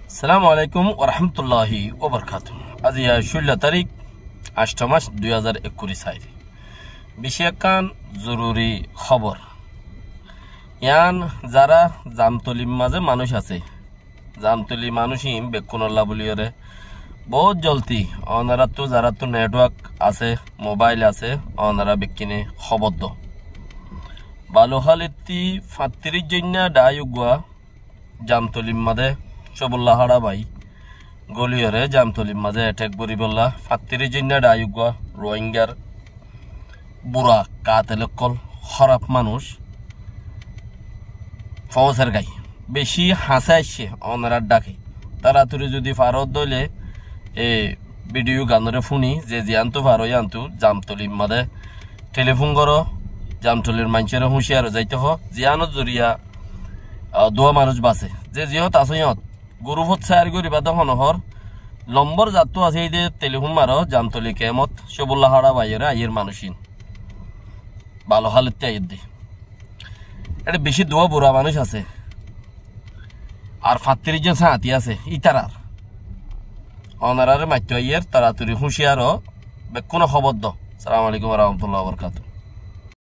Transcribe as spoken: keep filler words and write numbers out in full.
Assalamu alaikum warahmatulláhi wabarakátuhu. Aijja cúlla tarík, añctho mac, dui házar ekkuri sair. Bicí ekkán zoruri hóbor. Yián zará Zamtolir mazé manúic asé, Zamtolir manúic ín bekkúnolla bóliyoré boóut zoldi onoráttu, zaráttu network asé, mobáil asé, onorá bekkúne hóbor do. Baluhálittí fañttiríc zoinna dhaái uggúa Zamtolir mazé Cóbulla Háça bái góliyoré Zamtolir mazé ethék goríbolla fañttiríc zoinna dhaái uggúa Ruáingar bura katel ókkol, hóraf manúic foóñser gái. Bicí hañsé aiccé, onorár dháke. Toratori zodi faró dóile e bidiyó ganoré fúni, ze ziyántu faró yíantu Zamtolir mazé telifún goró, Zamtolir maincóre húñciyar ói zaito hoó, ziyánor zoriya, ah, duwá manúic basé. Ze ziyót asó yíantu gurúfot céar goríba de hono hoór, lombór zattú asé íde telifún maró, Zamtoli kemot, Cóbulla Háça báiyoré aiyér manúic ín. Baluhálittí aiyér de. Eçé bicí duwá bura manúic asé. Ar fañttiríc zon sáñti asé, ítarar. Onoráre maittóu aiyér, toratori húñciyar ó, bekkúne hóbor do. Assalamu alaikum warahmatulláhi wabarakátuhu.